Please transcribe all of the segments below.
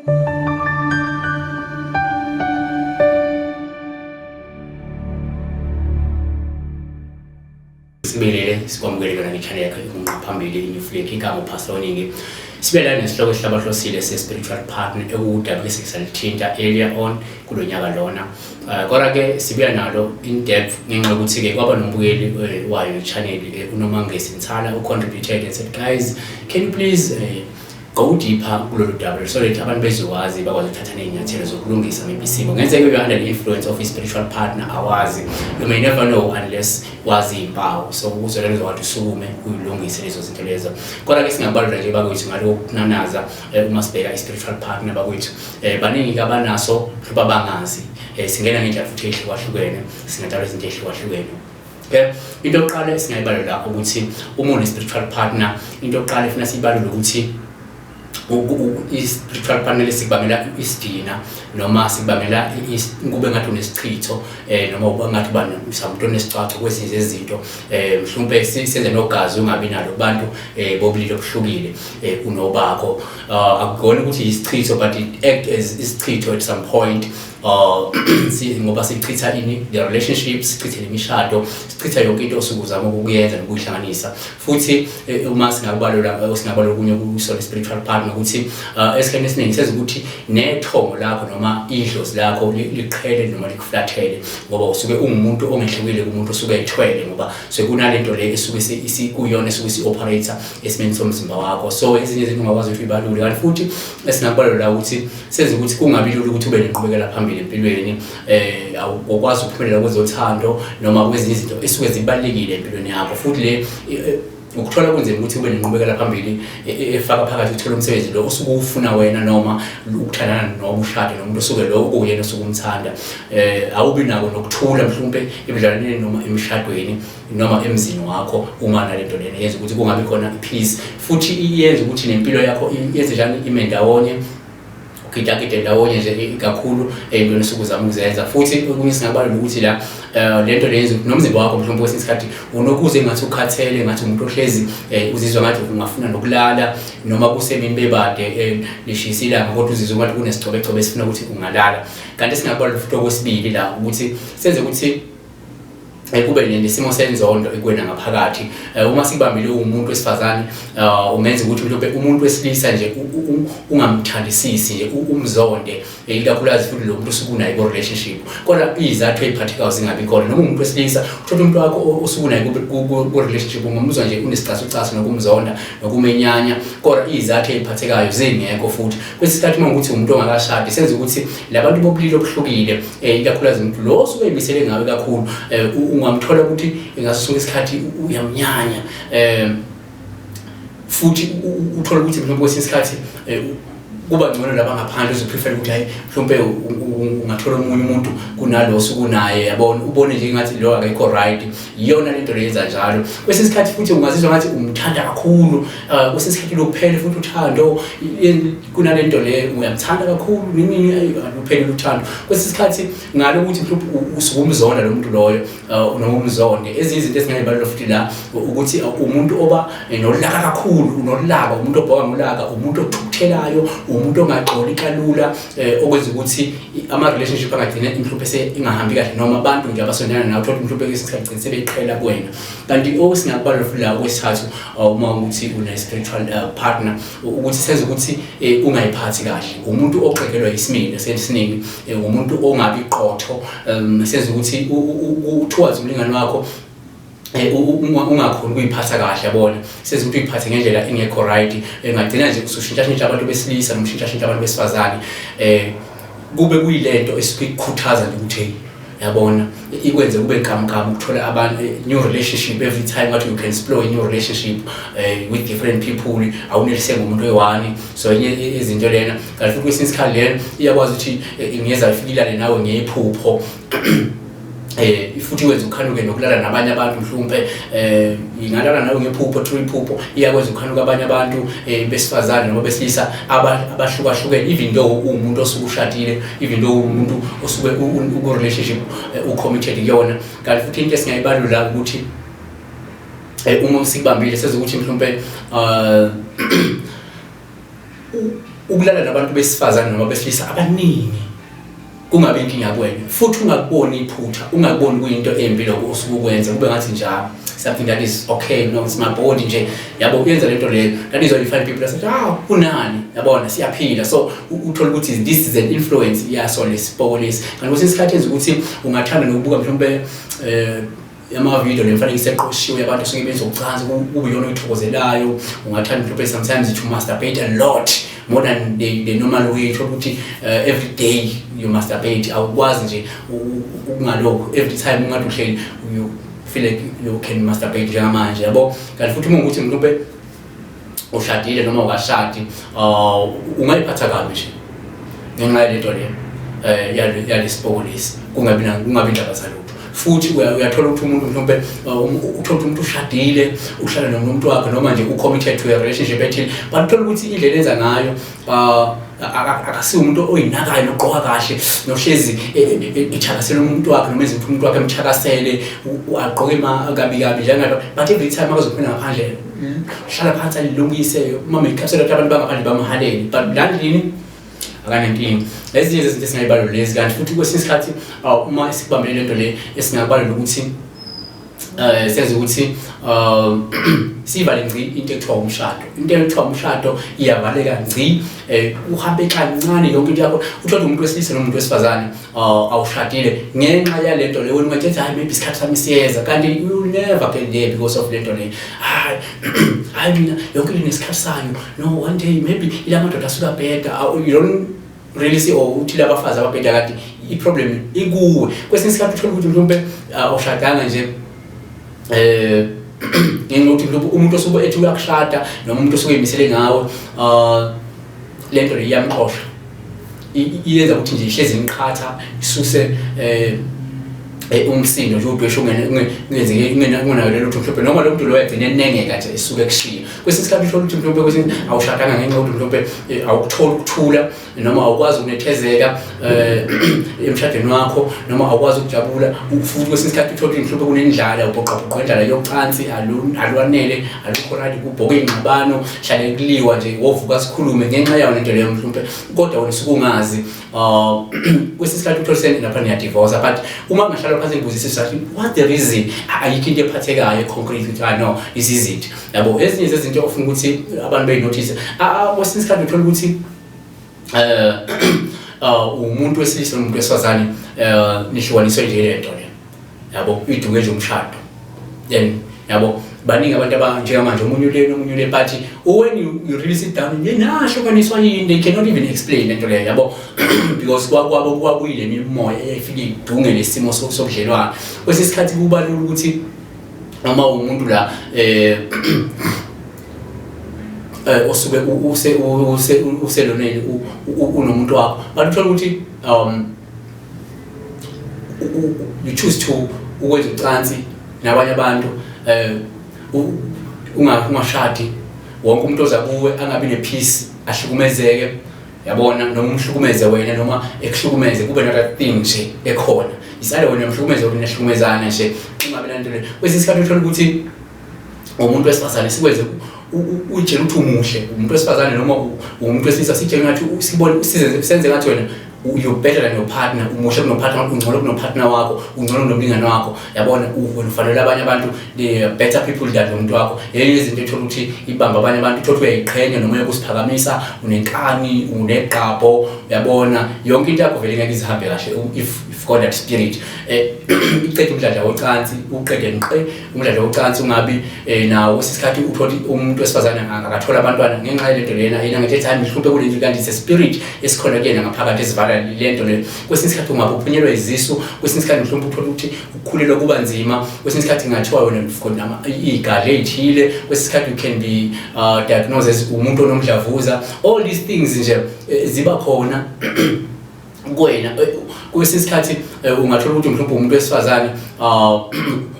Sibelele sikwamukele kona nge-channel yakho ikunqa phambili i-New Flake igama uPastor Oningi. Sibelana nesihloko esihlabahlosile se-spiritual partner ekuwudaba esisalithinta earlier on kulo nyaka lona. Kodwa ke sibuya nalo in depth ngenxa yokuthi ke kwaba nombukeli wayo i-channel, uNomangesi Nsala, u-contributed and said, "Guys, can you please go deeper kulolu daba so that abantu bezokwazi bakwazi ukuthatha ney'nyathelo zokulungisa maybe isimo ngenzeka you're under the influence of a spiritual partner?" Awazi, you may never know unless wazi iy'mpawu, so ukuze lelo uzokwazi usukume uyilungise lezo zinto lezo. Kodwa-ke singabalula nje bakwethu ngaloko kunanaza, uma sibheka i-spiritual partner bakwethu, baningi-ke abanaso mhlawumbe abangazi. Singena ngendlela futhi ey'hlukahlukene, singadalwa izinto ey'hlukahlukene. Okay, into yokuqala esingayibalula ukuthi uma une-spiritual partner, into yokuqala efuna siyibalule ukuthi i-spiritual partner lesikubangela isidina noma sikubangela kube ngathi unesichitho, noma uba ngathi uba usamuntu onesicwaco kwezinye zezinto, mhlawumbe senze nogazi ungabi nalo kubantu bobulili obuhlukile unobakho. Akukona ukuthi isichitho, but it act as isichitho at some point, ngoba sichitha ini, the relationships, sichithe nemishado, sichitha yonke into osuke uzama ukuyenza nokuyihlanganisa. Futhi uma singakubalula, singabalula okunye kusona spiritual partner ukuthi esikhathini esiningi senza ukuthi nethongo lakho noma idlozi lakho liqhele noma likuflathele, ngoba usuke ungumuntu ongehlukile kumuntu osuke ethwele, ngoba sekunalento le esuke isikuyona esuke isi-operate esimeni somzimba wakho. So ezinye izinto ungakwazi ukuthi uyibalule. Kanti futhi esingakubalula ukuthi senze ukuthi kungabi lula ukuthi ube nenqubekela phambili empilweni, awukwazi ukuphumelela kwezothando noma kwezinye izinto esuke zibalulekile empilweni yakho. Futhi le ukuthola kunzima ukuthi ube nenqubekela phambili efaka phakathi ukuthola umsebenzi lo osuke ufuna wena, noma ukuthandana noma ushade nomuntu osuke lo okuyena osuke umthanda. Awubi nako nokuthula mhlawumbe ebudlelwaneni noma emshadweni noma emzini wakho uma nalento lena. Yenza ukuthi kungabi khona i-peace, futhi iyenza ukuthi nempilo yakho yenze njani, ime ndawonye, ugidagide ndawonye nje kakhulu ey'ntweni osuke uzama ukuzenza. Futhi okunye singabalula ukuthi la lento le yenza ukuthi nomzimba wakho mhlawumbe kwesinye isikhathi unokuze engathi ukhathele, ngathi umuntu ohlezi uzizwa ngathi ungafuna nokulala noma kusemini bebade, lishisa ilanga, kodwa uzizwe ngathi kunesigcobegcobe esifuna ukuthi ungalala. Kanti singabalula futhi okwesibili la ukuthi senze ukuthi kube nesimo senzondo ekuwena ngaphakathi. Uma sikubambile uwumuntu wesifazane, ungenza ukuthi mhlawumbe umuntu wesilisa nje ungamthandisisi nje, umzonde, ikakhulukazi futhi lo muntu osuke unaye ku-relationship, kodwa iy'zathu ey'phathekayo zingabi khona. Noma umuntu wesilisa uthatha umuntu wakho osuke unaye ku-relationship, ungamuzwa nje unesicasucasu nokumzonda nokumenyanya, kodwa iy'zathu ey'phathekayo zingekho. Futhi kwesinye isikhathi uma ukuthi umuntu ongakashadi, senze ukuthi labantu bobulili obuhlukile, ikakhulukazi umuntu lo osuke eyimisele ngawe kakhulu, ungamthola ukuthi ngaso sonke isikhathi uyamnyanya, futhi uthole ukuthi mhlawumbe kwesinye isikhathi kuba ngcono laba ngaphandle, uzoprefer ukuthi hayi, mhlawumbe ungathola omunye umuntu kunalo osukunaye, yabona, ubone nje ngathi lo akekho right. Iyona lento leyenza njalo. Kwesinye isikhathi futhi ungazizwa ngathi umthanda kakhulu, kwesinye isikhathi lokuphele futhi uthando kunalento le, uyamthanda kakhulu nini, aluphelile uthando. Kwesinye isikhathi ngalo ukuthi mhlawumbe usuke umzonda lo muntu loyo, noma umzonde. Ezinye izinto esingayibalula futhi la ukuthi umuntu oba nolaka kakhulu, unolaka, umuntu obhoka ngolaka, umuntu othukuthelayo, umuntu ongaxoli kalula, okwenza ukuthi ama-relationship angagcina mhlawumbe ingahambi kahle, noma abantu nje abasondelana nawe uthola mhlawumbe kwesinye isikhathi gcine sebeqhela kuwena. Kanti osingakubalula futhi la okwesithathu, uma ukuthi une-spiritual partner, ukuthi senze ukuthi ungayiphathi kahle, umuntu oxegelwa isimilo esiningi, umuntu ongabi qotho, senze ukuthi towards umlingani wakho ungakhoni ukuyiphatha kahle, yabona, senze ukuthi uyiphathe ngendlela engekho right, engagcina nje usushintsha abantu besilisa noma ushintsha abantu besifazane, kube kuyilento esuke ikukhuthaza nje ukuthi hey, yabona, ikwenze kube nkamnkam ukuthola abantu, new relationship every time, ngathi you can explore a new relationship with different people, awuneliseki ngumuntu oyi-one. So enye izinto lena. Kanti futhi kwesinye isikhathi lena iyakwazi ukuthi ingeza ifike ilale nawe ngephupho, futhi ikwenza ukhanuke nokulala nabanye abantu. Mhlawumbe ingalala nawe ngephupho, through iphupho iyakwenza ukhanuka abanye abantu besifazane noma besilisa abahlukahlukene, even though uwumuntu osuke ushadile, even though uwumuntu osuke uku-relationship, u-committed kuyona. Kanti futhi into esingayibalula ukuthi uma sikubambile, sezukuthi mhlawumbe Ukulala nabantu besifazane noma besilisa abaningi kungabi inkinga kuwena, futhi ungakuboni iphutha, ungakuboni kuyinto embi lokho osuke ukwenza, kube ngathi nje, ah, something that is okay, no, it's my body nje, yabo. Uyenza lento leyo. That is why you find people that say, "Ah, kunani, yabona, siyaphila." So uthola ukuthi this is an influence yaso lesipoko lesi. Kanti kwesinye isikhathi yenza ukuthi ungathanda nokubuka mhlawumbe ama-video lemfanekiso eqoshiwe yabantu osuke benza ucansi, kube iyona oyithokozelayo. Ungathanda mhlawumbe sometimes to masturbate a lot more than the normal way. Uthola ukuthi every day you masturbate, awukwazi nje ukungalokhu, every time ungathi uhleli you feel like you can masturbate njengamanje, yabo. Kanti futhi uma ukuthi mhlawumbe ushadile noma ukashadi, ungayiphatha kabi nje ngenxa yalento le yalesipoko lesi, kungabi indaba zalutho. Futhi uyathola ukuthi umuntu mhlawumbe uthola ukuthi umuntu ushadile, uhlala nomuntu wakhe, noma nje u-committed to a relationship ethile, but uthola ukuthi indlela enza ngayo, akasiwo umuntu oyinakayo nogqoka kahle nohlezi ethakasela umuntu wakhe, noma ezinto umuntu wakhe emthakasele, agqoke kabi kabi njengalo, but every time akazophinda ngaphandle hlala phansi alilungise uma make-up so that abantu bangaphandle bamhalele, but la ndlini akanenkinga. Ezinye zezinto esingayibalo lezi. Kanti futhi kwesinye isikhathi, uma sikubambele lento le, esingakubalela ukuthi senze ukuthi sivale ngci into ekuthiwa umshado. Into ekuthiwa umshado iyavaleka ngci, uhambe kancane yonke into yakho. Uthola umuntu wesilisa nomuntu wesifazane, awushadile ngenxa yalento le. Wena ungathi, "Hayi, maybe isikhathi sami siyeza," kanti you will never get there because of lento le. "Hayi, hayi, mina yonke into inesikhathi sayo. No, one day maybe ila madoda asuka abheda." You don't really see or uthi abafazi ababheda, kanti i-problem ikuwe. Kwesinye isikhathi uthola ukuthi mhlawumbe awushadanga nje ngenxa yokuthi mhlawumbe umuntu osuke ethi uyakushada noma umuntu osuke eyimisele ngawe, lento le iyamxosha. Iyenza ukuthi nje ihlezi imqhatha, isuse umsindo nje, udweshu ungenzeke, kungenakele lutho mhlawumbe, noma lo muntu loyo agcine enengeka nje, esuke ekushiya. Kwesinye isikhathi uthola ukuthi mhlawumbe kwesinye awushadanga ngenxa yokuthi mhlawumbe awukutholi ukuthula noma awukwazi ukunethezeka emshadweni wakho noma awukwazi ukujabula. Futhi kwesinye isikhathi uthola ukuthi mhlawumbe kunendlala, ubhoqabhoqa indlala yocansi, alwanele, alukho right, kubhoke ingxabano, hlale kuliwa nje, wovuka sikhulume ngenxa yayo lento leyo mhlawumbe, kodwa wena usuke ungazi. Kwesinye isikhathi uthole seni lapha niyadivorce, but uma kungahlala phansi ngibuzisise sathi, "What the reason?" Ayikho into ephathekayo concrete ukuthi, "Ah, no, this is it," yabo. Ezinye zezinto ofuna ukuthi abantu beyinotice, kwesinye isikhathi uthola ukuthi umuntu wesilisa nomuntu wesifazane, nihlukaniswe nje lento le, yabo, iduke nje umshado. Then, yabo, baningi abantu abanjengamanje, omunye uleni, omunye ule, but when you really sit down, nahlukaniswa yini? They cannot even explain lento leyo, yabo, because kwabo kwakuyile mimoya eyayifike idunge lesimo sobudlelwano. Kwesinye isikhathi kuba lula ukuthi noma umuntu la osuke use useloneni unomuntu wakho, but uthola ukuthi you choose to ukwenza ucansi nabanye abantu, ungashadi, wonke umuntu oza kuwe angabi nepeace, ahlukumezeke, yabona, noma umhlukumeze wena noma ekuhlukumeze, kube not thing nje ekhona isale wena umhlukumeze, wena nahlukumezana nje, ungabi nanto le. Kwesinye isikhathi uthola ukuthi umuntu wesifazane sikwenze uyitshela ukuthi umuhle, umuntu wesifazane noma umuntu wesilisa, sitshele ngathi sibone senze ngathi wena you're better than your partner, umuhle kunopartner, ungcono kunopartner wakho, ungcono kunomlingane wakho, yabona, wena ufanele abanye abantu, the better people than lo muntu wakho. Yenye izinto ethola ukuthi ibamba abanye abantu, uthola ukuthi uyayiqhenya noma uyakusiphakamisa, unenkani, unegqabho, uyabona, yonke into yakho vele ngeke izihambe kahle if got that spirit. Icede umdlandla wocansi, uqede nqe umdlandla wocansi, ungabi nawo. Kwesinye isikhathi uthola umuntu wesifazane akathola abantwana ngenxa yalento lena. Yena ngethe hayi, mhlawumbe kulento, kanti it's a spirit esikhona kuyena ngaphakathi esivala lento le. Kwesinye isikhathi ungabe uphunyelwa izisu, kwesinye isikhathi mhlawumbe uthola ukuthi ukukhulelwa kuba nzima, kwesinye isikhathi kungathiwa wena khona igazi ey'thile, kwesinye isikhathi you can be diagnosed as umuntu onomdlavuza. All these things nje ziba khona kuwena. Kwesinye isikhathi ungathola ukuthi mhlawumbe umuntu wesifazane,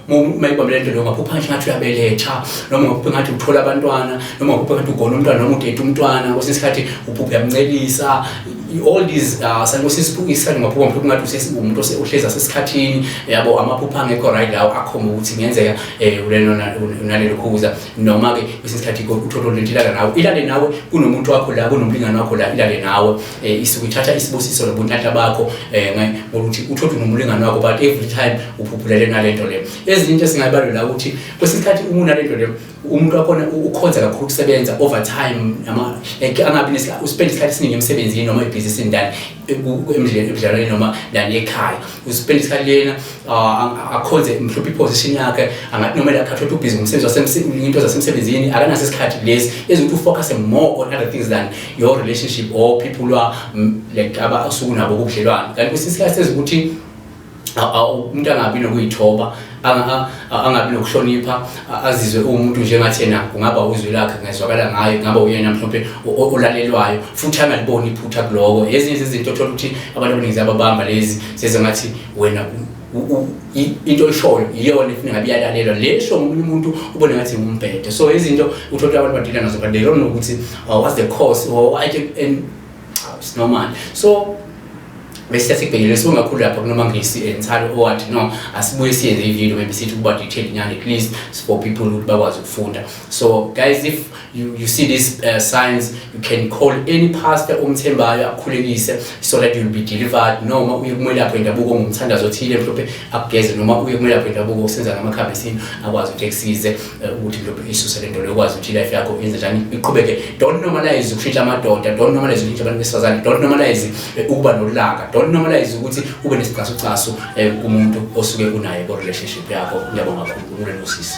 uma ibambe lento leyo, ungaphupha nje ngathi uyabeletha, noma ungaphupha ngathi uthola abantwana, noma ungaphupha ngathi ugona umntwana noma udeda umntwana. Kwesinye isikhathi uphupha uyamncelisa. All these isikhathi ngaphupha mhlawumbe ngathi umuntu ohlezi asesikhathini, yabo, amaphupho angekho right lawo akhomba ukuthi kungenzeka unalelo khuza. Noma-ke kwesinye isikhathi uthole lento ilala nawe, ilale nawe kunomuntu wakho la, kunomlingane wakho la, ilale nawe, isuke ithatha isibusiso nobunhlanhla bakho, ngokuthi uthole unomlingane wakho, but every time uphuphulele nalento le. Ezinye into esingayibalula ukuthi kwesinye isikhathi uma unalento le, umuntu wakhona ukhonza kakhulu ukusebenza overtime, ama like angabi uspend isikhathi esiningi emsebenzini noma ebhizinisini than ebudlelwaneni noma than ekhaya. Uspend isikhathi lena, akhonze mhlawumbe iposition yakhe, angathi noma la khathi ubhizi ngomsebenzi, into zasemsebenzini, akanaso isikhathi lesi ezokuthi ufocus more on other things than your relationship or people who are like abasuku nabo kubudlelwane. Kanti kwesinye isikhathi sezukuthi umuntu angabi nokuyithoba, angabi nokuhlonipha, azizwe umuntu njengathi yena kungaba uzwi lakhe kungezwakala ngayo, kungaba uyena mhlawumbe olalelwayo, futhi angaliboni iphutha kuloko. Ezinye zezinto othola ukuthi abantu abaningi ziyababamba lezi, sezengathi wena into oyishoyo iyona efuna ngabe iyalalelwa, le sho ngomunye umuntu ubone ngathi ngumbhede. So izinto uthola abantu badila nazo, but they don't know ukuthi what's the cause or why, and it's normal. So bese sikubhekele, sibonga kakhulu lapha kuNomangisi Nthalo owathi no, asibuye siyenze i-video, maybe sithi ukuba detail nyana, at least for people ukuthi bakwazi ukufunda. So guys, if you see these signs, you can call any pastor omthembayo akukhulekise so that you'll be delivered, noma uye kumelaphi wendabuko ngomthandazo othile, mhlawumbe akugeze, noma uye kumelaphi wendabuko osenza ngamakhambi esintu, akwazi ukuthi ekusize ukuthi mhlawumbe isuse lento leyo, ukwazi ukuthi life yakho yenze njani, iqhubeke. Don't normalize ukushintsha amadoda, don't normalize ukushintsha abantu besifazane, don't normalize ukuba nolaka, don't normalize ukuthi ube nesicasucasu kumuntu osuke unaye ku-relationship yakho. Ngiyabonga kakhulu kulelo sisi.